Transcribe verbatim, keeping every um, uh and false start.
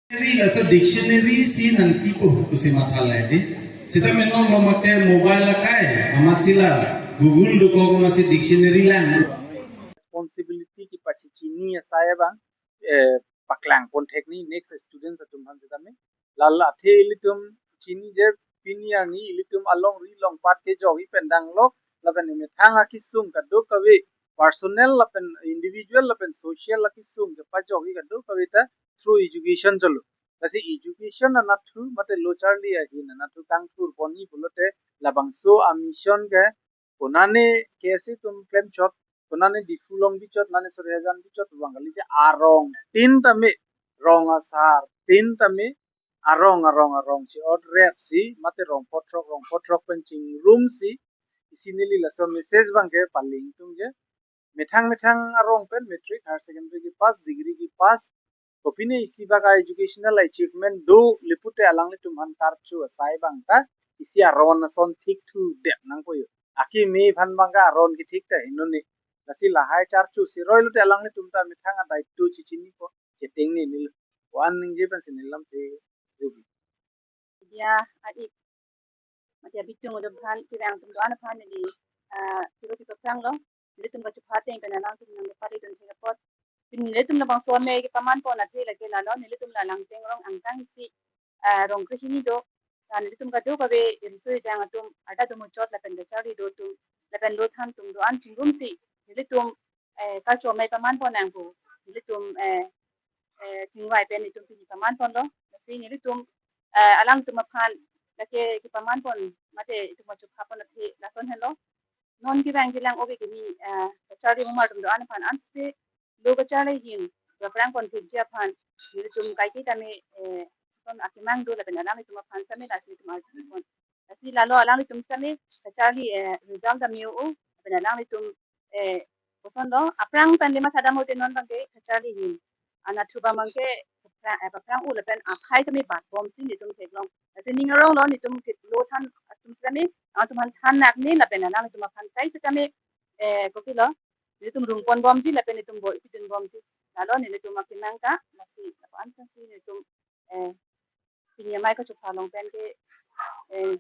Dictionary, laso dictionary si nangpipo pusi matha lahai dei. Seta menong lo mate mobile akai, amat si la Google dokok amat si dictionary lang. Responsibility kepachechini asai abang, eh, paklangpon thekni next students atum aphan setame. Lalo athe ilitum chinine je pini arni ilitum alongri longpat kejokji pen danglok, lapen emethang akesung kadokave personal lapen individual lapen social akesung kepajokji kadokave ta through education cholo. Lasi education anatthu mate lo charli ahin anatthu kangthurponji pulote labangso a-mission ke konane K S A atum klemchot, konane Diphu along bichot, nane Sorihajan bichot, bang kali si arong tin tame, rong asar tin tame, arong arong arong si ot rep si mate rong pho throk, rong pho throk pen chingrum si isi neli laso message abang ke palingtung je. Methang methang arong pen matric, higher secondary kepass, degree kepass, kopine isi bak a-educational achievement do le pute alanglitum aphan karcho asai abang ta isi aron ason thik thu det nangpo jo. Akeme aphan abang ke aron kethik ta heno ne. Lasi lahai charcho si roi lote alanglitum ta methang adaityo chechinipo, chetengneni lo. Ko-an ningje pensi neli lamthe rubi. Dia adik, mate abitung udah aphan, kevang atum do-an aphan neli, ah, tiro tiro prang lo. Nelitum kachupha ateng pen alangtum nangpali dun thek apot. Pini nelitum labangso amei kepamanpon athe lake lalo, nelitum la Langteng rong angkang isi, ah, rong krehini do. Lapen nelitum kadokave riso ejang atum, arta do muchot lapen kacharli do atum, lapen lo than atum do-an chingrum si nelitum, eh, kachomei pamanpon nangpo. Nelitum, eh, eh, chingvai pen itum pini pamanpon lo. Lasi nelitum, eh, alangtum aphan lake kepamanpon mate itum kachuphapon athe lason helo. Non kevang kelang ove kimi, eh, kacharli mumar atum do-an aphan ansi lo kacharli ahin, kaprang pon thekji aphan nelitum kaike tame, eh, son akemang do lapen alanglitum aphan same lasi itum arjupon. Lasi lalo alanglitum same kacharli, eh, result tame o, lapen alanglitum, eh, koson lo, aprang pen lima sadam hote non abang ke kacharli ahin. Anatthu abang ke, eh, paprang o lapen akhai tame batbomsi nelitum theklong. Lasi ning arong lo nelitum ke lo than atum same, atum aphan than nakne lapen alanglitum aphan kai setame, eh, kopi lo, nelitum rungponbomji lapen nelitum bor-ipidunbomji. Lalo nelitum akemang ta, lasi, lapu-an si nelitum, eh, pini amei kachupha along pen ke, eh,